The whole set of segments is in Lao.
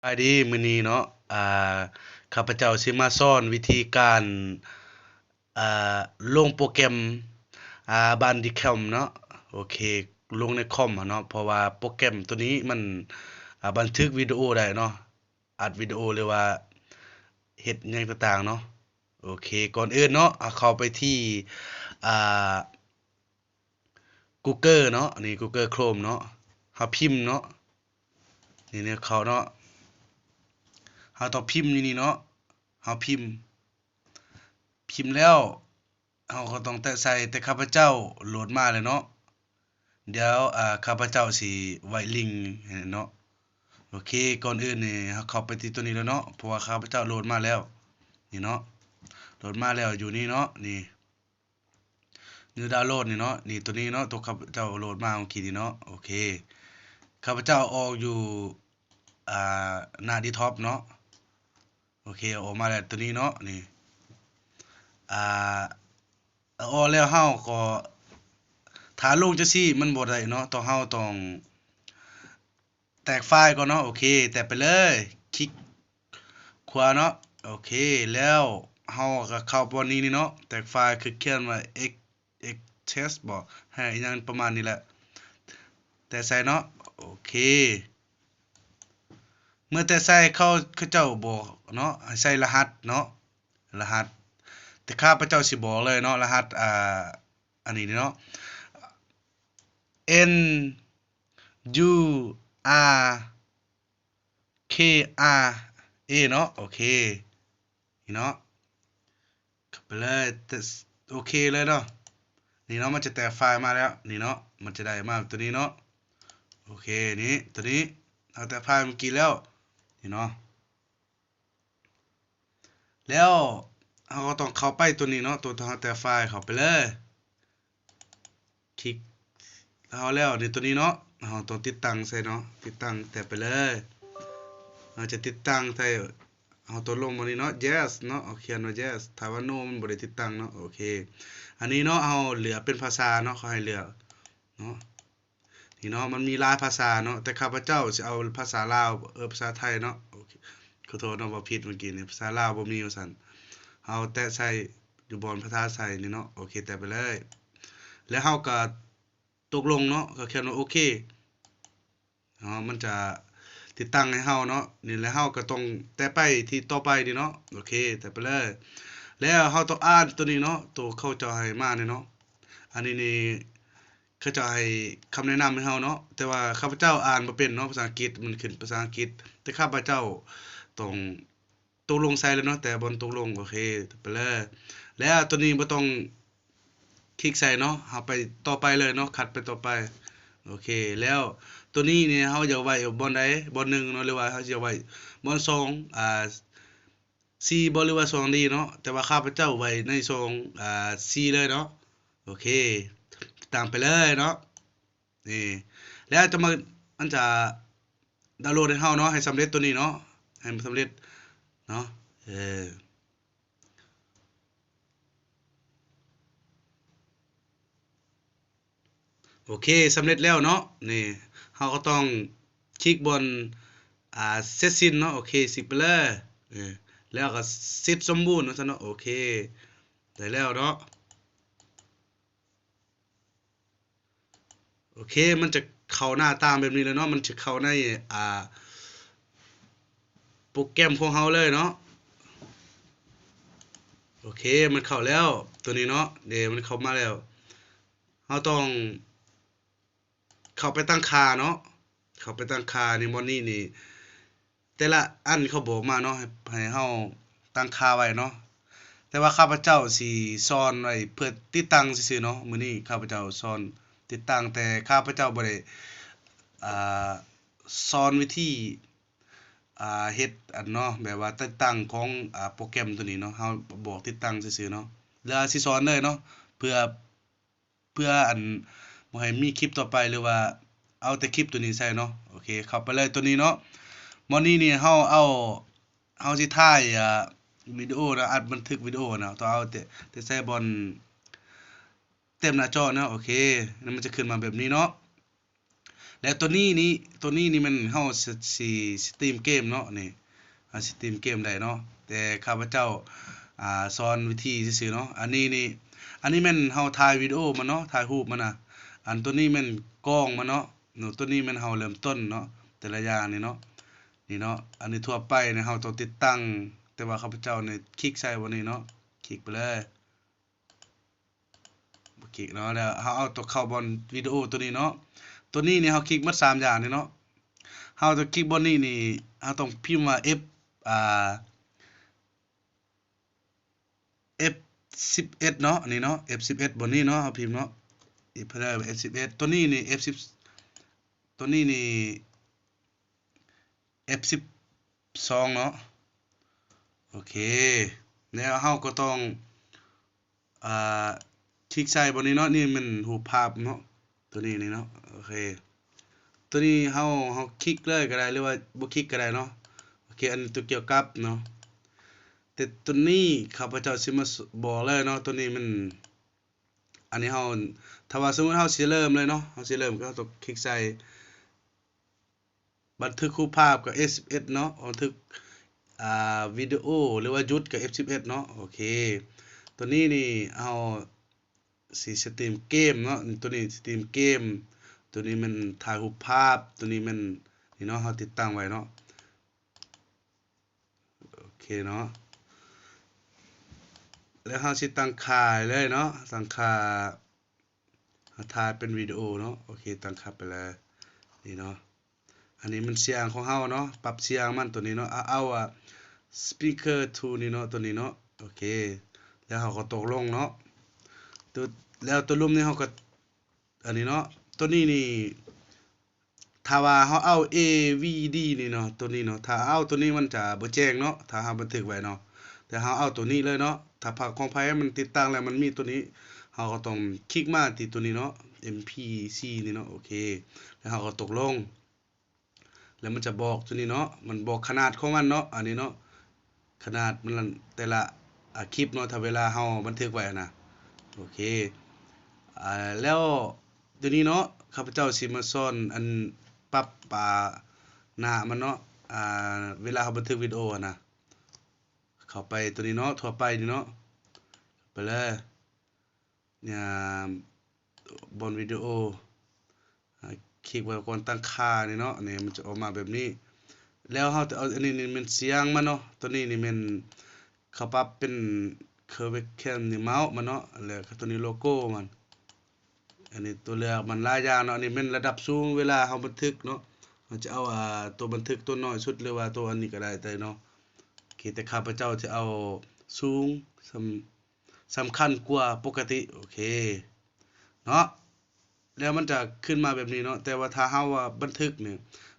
ສະບາຍດີ ມື້ນີ້ເນາະ ອ່າ ຂ້າພະເຈົ້າຊິມາສອນວິທີການ ອ່າ ລົງໂປຣແກຣມ ອ່າ Bandicam ເນາະ ໂອເຄ ລົງໃນຄອມເນາະ ເພາະວ່າໂປຣແກຣມໂຕນີ້ມັນ ອ່າ ບັນທຶກວິດີໂອໄດ້ເນາະ ອັດວິດີໂອ ຫຼືວ່າເຮັດຫຍັງຕ່າງໆເນາະ ໂອເຄ ກ່ອນອື່ນເນາະ ເຮົາເຂົ້າໄປທີ່ ອ່າ Google ເນາະ ນີ້ Google Chrome ເນາະ ເຮົາພິມເນາະ ນີ້ ນີ້ເຂົ້າເນາະ ເຮົາຕ້ອງພິມຢູ່ນີ້ເນາະ ເຮົາພິມ ພິມແລ້ວ ເຮົາກໍຕ້ອງແຕະໃສ່ ແຕ່ຂ້າພະເຈົ້າໂຫຼດມາແລ້ວເນາະ ດຽວ ອ່າ ຂ້າພະເຈົ້າຊິໄວ້ລິງໃຫ້ເນາະ ໂອເຄ ກ່ອນອື່ນນີ້ ເຮົາເຂົ້າໄປທີ່ໂຕນີ້ແລ້ວເນາະ ເພາະວ່າຂ້າພະເຈົ້າໂຫຼດມາແລ້ວ ນີ້ເນາະ ໂຫຼດມາແລ້ວຢູ່ນີ້ເນາະ ນີ້ New Download ນີ້ເນາະ ນີ້ ໂຕນີ້ເນາະ ໂຕຂ້າພະເຈົ້າໂຫຼດມາເມື່ອກີ້ນີ້ເນາະ ໂອເຄ ຂ້າພະເຈົ້າອອກຢູ່ ອ່າ ໜ້າ Desktop ເນາະ ໂອເຄ ອອກມາແລ້ວ ໂຕນີ້ເນາະ ນີ້ ອ່າ ອອກແລ້ວເຮົາກໍ ຖ້າລົງຈັ່ງຊີ້ມັນບໍ່ໄດ້ເນາະ ຕ້ອງ ເຮົາຕ້ອງ ແຕກໄຟລ໌ກ່ອນເນາະ ໂອເຄ ແຕະໄປເລີຍ ຄລິກຂວາເນາະ ໂອເຄ ແລ້ວເຮົາກໍເຂົ້າບ່ອນນີ້ນີ້ເນາະ ແຕກໄຟລ໌ ຄືຂຽນວ່າ Ex- Extract ບໍ ໃຫ້ອີ່ຫຍັງປະມານນີ້ແຫຼະ ແຕະໃສ່ເນາະ ໂອເຄ ເມື່ອແຕະໃສ່ ເຂົາ ເຂົາເຈົ້າບອກເນາະ ໃຫ້ໃສ່ລະຫັດເນາະ ລະຫັດ ແຕ່ຂ້າພະເຈົ້າຊິບອກເລີຍເນາະ ລະຫັດ ອ່າ ອັນນີ້ເນາະ N U R K R A ເນາະ ໂອເຄ ນີ້ເນາະ ເຂົ້າໄປເລີຍ ໂອເຄເລີຍເນາະ ນີ້ເນາະ ມັນຈະແຕກໄຟລ໌ມາແລ້ວ ນີ້ເນາະ ມັນຈະໄດ້ມາໂຕນີ້ເນາະ ໂອເຄ ນີ້ ໂຕນີ້ ເຮົາແຕກໄຟລ໌ເມື່ອກີ້ແລ້ວ ນີ້ເນາະ ແລ້ວເຮົາກໍຕ້ອງເຂົ້າໄປໂຕນີ້ເນາະ ໂຕທີ່ເຮົາແຕກໄຟລ໌ເຂົ້າໄປເລີຍ ຄລິກ ເຮົາແລ້ວນີ້ ໂຕນີ້ເນາະ ເຮົາຕ້ອງຕິດຕັ້ງໃສ່ເນາະ ຕິດຕັ້ງແຕະໄປເລີຍ ເຮົາຈະຕິດຕັ້ງໃສ່ ເຮົາຕົກລົງໝ່ອງນີ້ເນາະ Yes ເນາະ ເຮົາຂຽນວ່າ Yes ຖ້າວ່າ No ມັນບໍ່ໄດ້ຕິດຕັ້ງເນາະ ໂອເຄ ອັນນີ້ເນາະ ເຮົາເລືອກເປັນພາສາເນາະ ເຂົາໃຫ້ເລືອກເນາະ ນີ້ເນາະ ມັນມີຫຼາຍພາສາເນາະ ແຕ່ຂ້າພະເຈົ້າຊິເອົາພາສາລາວ ເອີ ພາສາໄທເນາະ ໂອເຄ ຂໍໂທດເນາະ ເວົ້າຜິດເມື່ອກີ້ນີ້ ພາສາລາວບໍ່ມີວ່າຊັ້ນ ເຮົາແຕະໃສ່ຢູ່ບ່ອນພາສາໄທນີ້ເນາະ ໂອເຄ ແຕະໄປເລີຍ ແລ້ວເຮົາກໍຕົກລົງເນາະ ກໍຂຽນວ່າໂອເຄເນາະ ມັນຈະຕິດຕັ້ງໃຫ້ເຮົາເນາະ ນີ້ແຫຼະ ເຮົາກໍຕ້ອງແຕະໄປທີ່ຕໍ່ໄປນີ້ເນາະ ໂອເຄ ແຕະໄປເລີຍ ແລ້ວເຮົາຕ້ອງອ່ານໂຕນີ້ເນາະ ໂຕເຂົາເຈົ້າໃຫ້ມານີ້ເນາະ ອັນນີ້ນີ້ ເຂົາເຈົ້າໃຫ້ຄຳແນະນຳໃຫ້ເຮົາເນາະ ແຕ່ວ່າຂ້າພະເຈົ້າອ່ານບໍ່ເປັນເນາະ ພາສາອັງກິດ ມັນຂຶ້ນພາສາອັງກິດ ແຕ່ຂ້າພະເຈົ້າຕ້ອງຕົກລົງໃສ່ເລີຍເນາະ ແຕ່ບ່ອນຕົກລົງ ໂອເຄ ໄປເລີຍ ແລ້ວໂຕນີ້ບໍ່ຕ້ອງຄລິກໃສ່ເນາະ ເຮົາໄປຕໍ່ໄປເລີຍເນາະ ຄັດໄປຕໍ່ໄປ ໂອເຄ ແລ້ວໂຕນີ້ນີ້ ເຮົາຢາກໄວ້ບ່ອນໃດ ບ່ອນໜຶ່ງເນາະ ຫຼືວ່າເຮົາຊິຢາກໄວ້ບ່ອນສອງ ອ່າ ຊີ ບໍ ຫຼືວ່າສອງດີເນາະ ແຕ່ວ່າຂ້າພະເຈົ້າໄວ້ໃນສອງ ອ່າ ຊີເລີຍເນາະ ໂອເຄ ຕາມໄປເລີຍເນາະ ນີ້ ແລ້ວຈະມາ ມັນຈະດາວໂຫຼດໃຫ້ເຮົາເນາະ ໃຫ້ສຳເລັດໂຕນີ້ເນາະ ໃຫ້ມັນສຳເລັດເນາະ ເອີ ໂອເຄ ສຳເລັດແລ້ວເນາະ ນີ້ ເຮົາກໍຕ້ອງຄລິກບ່ອນ ອ່າ ເສັດສິ້ນເນາະ ໂອເຄ ຊິກໄປເລີຍ ເອີ ແລ້ວກໍເສັດສົມບູນວ່າຊັ້ນເນາະ ໂອເຄ ໄດ້ແລ້ວເນາະ ໂອເຄ ມັນຈະເຂົ້າໜ້າຕາແບບນີ້ແລ້ວເນາະ ມັນຈະເຂົ້າໃນ ອ່າ ໂປຣແກຣມຂອງເຮົາເລີຍເນາະ ໂອເຄ ມັນເຂົ້າແລ້ວ ໂຕນີ້ເນາະ ເດ ມັນເຂົ້າມາແລ້ວ ເຮົາຕ້ອງເຂົ້າໄປຕັ້ງຄ່າເນາະ ເຂົ້າໄປຕັ້ງຄ່ານີ້ ບ່ອນນີ້ນີ້ ແຕ່ລະອັນເຂົາບອກມາເນາະ ໃຫ້ ໃຫ້ເຮົາຕັ້ງຄ່າໄວ້ເນາະ ແຕ່ວ່າຂ້າພະເຈົ້າຊິສອນໄວ້ເພື່ອຕິດຕັ້ງຊື່ໆເນາະ ມື້ນີ້ຂ້າພະເຈົ້າສອນຕິດຕັ້ງ ແຕ່ຂ້າພະເຈົ້າບໍ່ໄດ້ ອ່າ ສອນວິທີ ອ່າ ເຮັດອັນເນາະ ແບບວ່າຕິດຕັ້ງຂອງ ອ່າ ໂປຣແກຣມໂຕນີ້ເນາະ ເຮົາບອກຕິດຕັ້ງຊື່ໆເນາະ ແລ້ວຊິສອນເລີຍເນາະ ເພື່ອ ເພື່ອອັນບໍ່ໃຫ້ມີຄລິບຕໍ່ໄປ ຫຼືວ່າເອົາແຕ່ຄລິບໂຕນີ້ໃສ່ເນາະ ໂອເຄ ເຂົ້າໄປເລີຍໂຕນີ້ເນາະ ໝ່ອງນີ້ນີ້ເຮົາເອົາ ເຮົາຊິຖ່າຍ ອ່າ ວິດີໂອເນາະ ອັດບັນທຶກວິດີໂອເນາະ ຕ້ອງເອົາແຕ່ ແຕ່ໃສ່ບ່ອນເຕັມໜ້າຈໍເນາະ ໂອເຄ ແລ້ວມັນຈະຂຶ້ນມາແບບນີ້ເນາະ ແລ້ວໂຕນີ້ນີ້ ໂຕນີ້ນີ້ແມ່ນເຮົາຊິ ຊິສະຕຣີມເກມເນາະ ນີ້ ເຮົາສະຕຣີມເກມໄດ້ເນາະ ແຕ່ຂ້າພະເຈົ້າ ອ່າ ສອນວິທີຊື່ໆເນາະ. ອັນນີ້ນີ້ ອັນນີ້ແມ່ນເຮົາຖ່າຍວິດີໂອມັນເນາະ ຖ່າຍຮູບມັນນະ. ອັນໂຕນີ້ແມ່ນກ້ອງມັນເນາະ ໂຕນີ້ແມ່ນເຮົາເລີ່ມຕົ້ນເນາະ ແຕ່ລະຢ່າງນີ້ເນາະ ນີ້ເນາະ. ອັນນີ້ທົ່ວໄປນີ້ເຮົາຕ້ອງຕິດຕັ້ງ ແຕ່ວ່າຂ້າພະເຈົ້ານີ້ຄລິກໃສ່ບ່ອນນີ້ເນາະ ຄລິກໄປເລີຍ ຄລິກເນາະ ແລ້ວເຮົາເອົາຕົວເຂົ້າບ່ອນວິດີໂອໂຕນີ້ເນາະ. ໂຕນີ້ນີ້ເຮົາຄລິກໝົດສາມຢ່າງນີ້ເນາະ ເຮົາຕ້ອງຄລິກບ່ອນນີ້ນີ້ ເຮົາຕ້ອງພິມວ່າ F ອ່າ F ສິບເອັດເນາະ ນີ້ເນາະ F ສິບເອັດ ບ່ອນນີ້ເນາະ ເຮົາພິມເນາະ F ສິບເອັດ. ໂຕນີ້ນີ້ F ສິບ ໂຕນີ້ນີ້ F ສິບສອງເນາະ. ໂອເຄ ແລ້ວເຮົາກໍຕ້ອງ ອ່າ ຄລິກໃສ່ບ່ອນນີ້ເນາະ ນີ້ແມ່ນຮູບພາບເນາະ ໂຕນີ້ນີ້ເນາະ. ໂອເຄ ໂຕນີ້ເຮົາ ເຮົາຄລິກເລີຍກໍໄດ້ ຫຼືວ່າບໍ່ຄລິກກໍໄດ້ເນາະ. ໂອເຄ ອັນນີ້ຕົວກ່ຽວກັບເນາະ ແຕ່ໂຕນີ້ຂ້າພະເຈົ້າຊິມາບອກເລີຍເນາະ ໂຕນີ້ມັນ ອັນນີ້ເຮົາ ຖ້າວ່າສົມມຸດເຮົາຊິເລີ່ມເລີຍເນາະ ເຮົາຊິເລີ່ມກໍເຮົາຕ້ອງຄລິກໃສ່ ບັນທຶກຮູບພາບກັບ F ສິບເອັດເນາະ ບັນທຶກ ອ່າ ວິດີໂອ ຫຼືວ່າຢຸດກັບ F ສິບເອັດເນາະ. ໂອເຄ ໂຕນີ້ນີ້ເຮົາຊິສະຕຣີມເກມເນາະ ໂຕນີ້ສະຕຣີມເກມ ໂຕນີ້ແມ່ນຖ່າຍຮູບພາບ ໂຕນີ້ແມ່ນ ນີ້ເນາະ ເຮົາຕິດຕັ້ງໄວ້ເນາະ. ໂອເຄເນາະ ແລ້ວເຮົາຊິຕັ້ງຄ່າເລີຍເນາະ ຕັ້ງຄ່າ ເຮົາຖ່າຍເປັນວິດີໂອເນາະ. ໂອເຄ ຕັ້ງຄ່າໄປເລີຍ ນີ້ເນາະ. ອັນນີ້ມັນສຽງຂອງເຮົາເນາະ ປັບສຽງມັນໂຕນີ້ເນາະ ເອົາ ເອົາ speaker to ນີ້ເນາະ ໂຕນີ້ເນາະ. ໂອເຄ ແລ້ວເຮົາກໍຕົກລົງເນາະ ໂຕ ແລ້ວໂຕລຸ່ມນີ້ເຮົາກໍ ອັນນີ້ເນາະ ໂຕນີ້ນີ້ ຖ້າວ່າເຮົາເອົາ AVD ນີ້ເນາະ ໂຕນີ້ເນາະ ຖ້າເອົາໂຕນີ້ມັນຈະບໍ່ແຈ້ງເນາະ ຖ້າເຮົາບັນທຶກໄວ້ເນາະ ແຕ່ເຮົາເອົາໂຕນີ້ເລີຍເນາະ. ຖ້າພາກຂອງໃຜມັນຕິດຕັ້ງແລ້ວ ມັນມີໂຕນີ້ ເຮົາກໍຕ້ອງຄລິກມາທີ່ໂຕນີ້ເນາະ MP4 ນີ້ເນາະ. ໂອເຄ ແລ້ວເຮົາກໍຕົກລົງ ແລ້ວມັນຈະບອກໂຕນີ້ເນາະ ມັນບອກຂະໜາດຂອງມັນເນາະ ອັນນີ້ເນາະ ຂະໜາດມັນແຕ່ລະ ອາ ຄລິບເນາະ ຖ້າເວລາເຮົາບັນທຶກໄວ້ຫັ້ນນະ. ໂອເຄ ອາ ແລ້ວໂຕນີ້ເນາະ ຂ້າພະເຈົ້າຊິມາສອນອັນປັບ ອາ ໜ້າມັນເນາະ ອາ ເວລາເຮົາບັນທຶກວິດີໂອຫັ້ນນະ ເຂົ້າໄປໂຕນີ້ເນາະ ທົ່ວໄປນີ້ເນາະ ໄປເລີຍ ອາ ບ່ອນວິດີໂອ ອາ ຄລິກໄວ້ກ່ອນຕັ້ງຄ່ານີ້ເນາະ ນີ້ມັນຈະອອກມາແບບນີ້. ແລ້ວເຮົາຈະເອົາ ອັນນີ້ນີ້ແມ່ນສຽງມັນເນາະ ໂຕນີ້ນີ້ແມ່ນເຂົາປັບເປັນ curve cam ນີ້ເມົາສ໌ມັນເນາະ ແລ້ວກໍໂຕນີ້ໂລໂກ້ມັນ. ອັນນີ້ຕົວເລືອກມັນຫຼາຍຢ່າງເນາະ ອັນນີ້ແມ່ນລະດັບສູງ ເວລາເຮົາບັນທຶກເນາະ ເຮົາຈະເອົາ ອາ ຕົວບັນທຶກຕົວນ້ອຍສຸດ ຫຼືວ່າຕົວອັນນີ້ກໍໄດ້ເນາະ. ໂອເຄ ແຕ່ຂ້າພະເຈົ້າຈະເອົາສູງ ສຳ ສຳຄັນກວ່າປົກກະຕິ. ໂອເຄເນາະ ແລ້ວມັນຈະຂຶ້ນມາແບບນີ້ເນາະ ແຕ່ວ່າຖ້າເຮົາວ່າບັນທຶກນີ້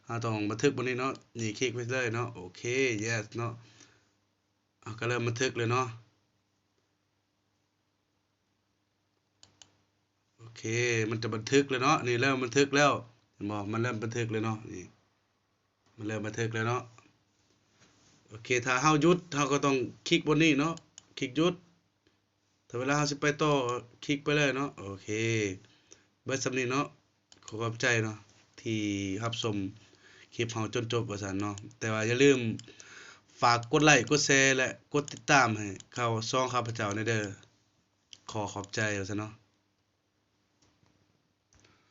ເຮົາຕ້ອງບັນທຶກບ່ອນນີ້ເນາະ ນີ້ຄລິກໄປເລີຍເນາະ. ໂອເຄ yes ເນາະ ເຮົາກໍເລີ່ມບັນທຶກເລີຍເນາະ. ໂອເຄ ມັນຈະບັນທຶກແລ້ວເນາະ ນີ້ເລີ່ມບັນທຶກແລ້ວ ເຫັນບໍ່ ມັນເລີ່ມບັນທຶກແລ້ວເນາະ ນີ້ ມັນເລີ່ມບັນທຶກແລ້ວເນາະ. ໂອເຄ ຖ້າເຮົາຢຸດ ເຮົາກໍຕ້ອງຄລິກບ່ອນນີ້ເນາະ ຄລິກຢຸດ. ຖ້າເວລາເຮົາຊິໄປຕໍ່ ຄລິກໄປເລີຍເນາະ. ໂອເຄ ເບິດສ່ຳນີ້ເນາະ. ຂໍຂອບໃຈເນາະ ທີ່ຮັບຊົມຄລິບເຮົາຈົນຈົບວ່າຊັ້ນເນາະ. ແຕ່ວ່າຢ່າລືມຝາກກົດໄລ ກົດແຊ ແລະ ກົດຕິດຕາມໃຫ້ເຂົ້າຊ່ອງຂ້າພະເຈົ້າແດ່ເດີ. ຂໍຂອບໃຈວ່າຊັ້ນເນາະ.